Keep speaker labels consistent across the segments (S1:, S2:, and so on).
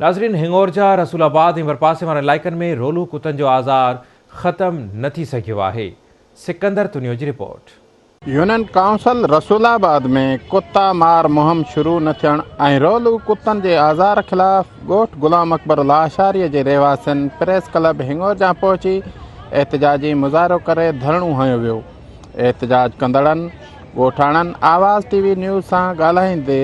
S1: ناظرين هڱورجا، رسول آباد ۽ ڀرپاسي وارن علائقن ۾ رولو ڪتن جو آزار ختم نه ٿي سگهيو آهي، سڪندر تنيو جي رپورٽ.
S2: يونين ڪائونسل رسول آباد ۾ ڪتا مار مهم شروع نه ٿيڻ ۽ رولو ڪتن جي آزار خلاف ڳوٺ غلام اڪبر لاشاري جي رهواسين پريس ڪلب هڱورجا پهچي احتجاجي مظاهرو ڪري ڌرڻو هنيو ويو. احتجاج ڪندڙن ڳوٺاڻن آواز ٽي وي نيوز سان ڳالهائيندي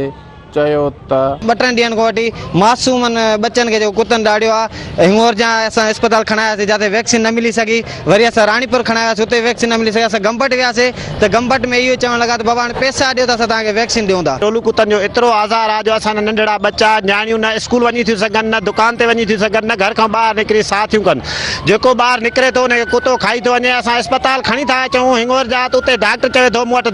S2: چيو ته.
S3: ٻه ٽن ڏينهن کان وٺي معصومن ٻچن کي جيڪو ڪتن ڏاڙهيو آهي هڱورجان اسان اسپتال کڻائي آياسين جاتي ويڪسين نه ملي سگهي وري اسان راڻيپور کڻائي وياسين اتي ويڪسين نه ملي سگهي اسان گمبٽ وياسين ته گمبٽ ۾ اهو چوڻ لڳا ته بابا هاڻي پئسا ڏيو ته اسان توهان کي ويڪسين ڏيون ٿا.
S4: رولو ڪتن جو ايترو آزار آهي جو اسان جا ننڍڙا ٻچا نياڻيون نه اسڪول وڃي ٿيون سگهن نه دڪان تي وڃي ٿيون سگهن نه گهر کان ٻاهر نڪري ساهه ٿيون ڪن. جيڪو ٻاهر نڪري ٿو ان کي ڪتو کائي ٿو وڃي، اسان اسپتال کڻي ٿا اچون هڱورجا ته اتي ڊاڪٽر چوي ٿو مون وٽ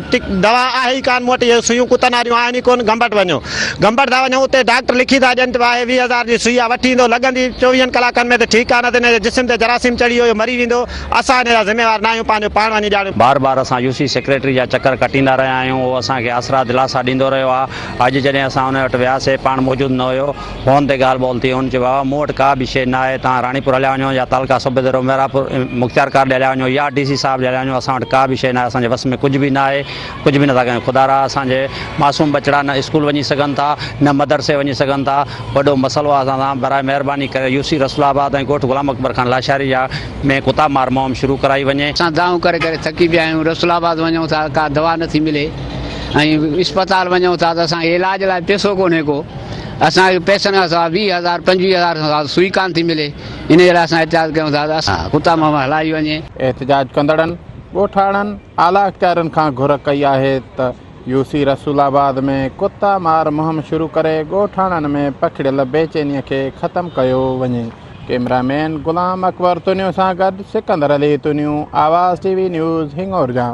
S4: دوا آهي ئي ڪانه مون وٽ اهي سوئيون ڪتن واريون آهن ئي ڪونه گمبٽ وڃو گمبٽ ٿا وڃون اتي ڊاڪٽر لکي ٿا ڏين ته آهي 20 هزار جي سوئي آهي وٺي ايندو لڳندي چوويهن ڪلاڪن ۾ ته ٺيڪ آهي نه ته هن جي جسم تي جراثيم چڙهي ويو اهو مري ويندو اسان ان جا ذميوار نه آهيون پنهنجو پاڻ وڃي ڄاڻيون.
S5: بار بار اسان يو سي سيڪريٽري جا چڪر ڪٽيندا رهيا آهيون اهو اسان کي آسرا دلاسا ڏيندو رهيو آهي اڄ جڏهن اسان ان وٽ وياسي پاڻ موجود نه هيو فون تي ڳالهه ٻولهه ٿي، هن چيو بابا مون وٽ ڪا به شيء نه آهي، توهان راڻيپور هليا وڃو يا تعلقه سوڀيديرو ميرانپور مختيارڪار ڏي هليا وڃو يا ڊي سي صاحب ڏي هليا وڃو، اسان وٽ ڪا به شيء نه آهي، اسان جي وس ۾ ڪجهه به نه آهي، ڪجهه به نٿا ڪيون، خدارا اسان جي معصوم ٻچڙا نه اسڪول وڃي سگهن ٿا نه مدرسي وڃي سگهن ٿا، وڏو مسئلو آهي اسان سان، براء مهرباني ڪري يو سي رسول آباد ۽ ڳوٺ غلام اڪبر خان لاشاري جا ۾ ڪتا مار مهم شروع ڪرائي وڃي.
S6: اسان دانهون ڪري ڪري ٿڪي پيا آهيون، رسول آباد وڃون ٿا ڪا دوا نٿي ملي ۽ اسپتال وڃون ٿا ته اسان کي علاج لاء پئسو ڪونهي ڪو. اسان کي پئسن کان سواء 20 هزار 25 هزار کان سواء سوئي ڪانه ٿي ملي انهيء لاء اسان احتجاج ڪيون ٿا ته اسان ڪتا مهم هلائي وڃي.
S2: احتجاج ڪندڙن ڳوٺاڻن اعليٰ اختيارين کان گهر ڪئي آهي ته يو سي رسول آباد ۾ ڪتا مار مهم شروع ڪري ڳوٺاڻن ۾ پکڙيل بيچيني کي ختم ڪيو وڃي. ڪئميرا مين غلام اڪبر تنيو سان گڏ Sikandar Ali Tunio, Awaz T V news, Hingorja.